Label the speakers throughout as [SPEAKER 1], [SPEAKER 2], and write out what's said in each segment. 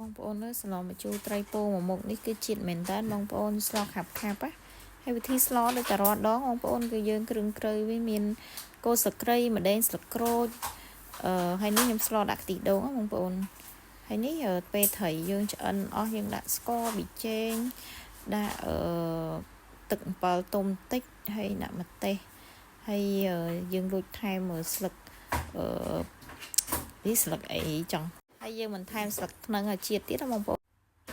[SPEAKER 1] បងប្អូនអើយស្លម្ជូរត្រីពោមួយមុខនេះគឺជាតិមែនតើបងប្អូនស្លខាប់ខាប់ណាហើយវិធីស្លដូចតែរាល់ដងបងប្អូនគឺយើងគ្រឿងក្រៅវាមានគល់ស្លឹកគ្រៃម្ដេងស្លឹកក្រូចអឺហើយនេះខ្ញុំស្លដាក់ខ្ទិះដូងបងប្អូនហើយនេះពេលត្រីយើងឆ្អិនអស់យើងដាក់ស្ករប៊ីចេងដាក់អឺទឹកអំពិលទុំតិចហើយដាក់ម្ទេសហើយយើងលួចថែមស្លឹកអឺនេះស្លឹកអីចង់ហើយយើងមិនថែមស្លឹកថ្នឹងឲ្យជាតិទៀតណាបងប្អូន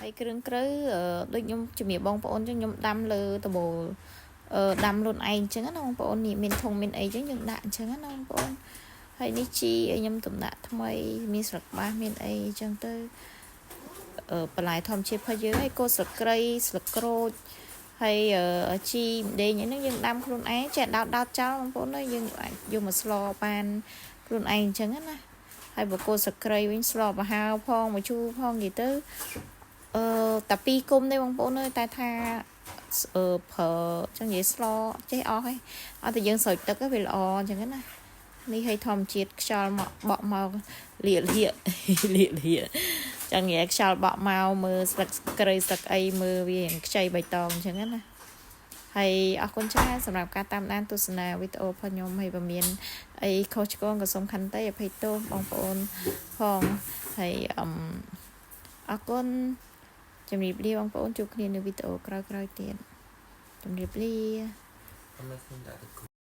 [SPEAKER 1] ហើយគ្រឿងក្រៅដូចខ្ញុំជំរាបបងប្អូនចឹងខ្ញុំដាំលើដបូលអឺដាំខ្លួនឯងចឹងណាបងប្អូននេះមានធុងមានអីចឹងយើងដាក់អញ្ចឹងណាបងប្អូនហើយនេះជីឲ្យខ្ញុំតំដាក់ថ្មីមានស្លឹកបាសមានអីចឹងទៅអឺបន្លែធម្មជាតិរបស់យើងហើយកូនស្លឹកគ្រៃស្លឹកក្រូចហើយជីម្ដេងអីហ្នឹងយើងដាំខ្លួនឯងចេះដោតដោតចោលបងប្អូនអើយយើងអាចយកមកស្លបានខ្លួនឯងអញ្ចឹងណាហើយបកគោស្លឹកគ្រៃវិញស្លប្រហើផងមកជូរផងនិយាយទៅអឺតែពីរគុំទេបងប្អូនអើយតែថាអឺប្រើចឹងនិយាយស្លចេះអស់ហើយអត់តែយើងស្រោចទឹកវាល្អអញ្ចឹងណានេះឲ្យធម្មជាតិខ្យល់មកបក់មកលៀកលៀកលៀកលៀកចឹងនិយាយខ្យល់បក់មកមើលស្លឹកគ្រៃស្លឹកអីមើលវាខ្ចីបៃតងអញ្ចឹងណាហើយអរគុណច្រើនសម្រាប់ការតាមដានទស្សនាវីដេអូរបស់ខ្ញុំហើយបើមានអីខុសឆ្គងក៏សូមខន្តីអភ័យទោសបងប្អូនផងហើយអឹមអរគុណជំរាបលាបងប្អូនជួបគ្នានៅវីដេអូក្រោយៗទៀតជំរាបលា
[SPEAKER 2] អត់មិនខ្ញុំដាក់ទៅ។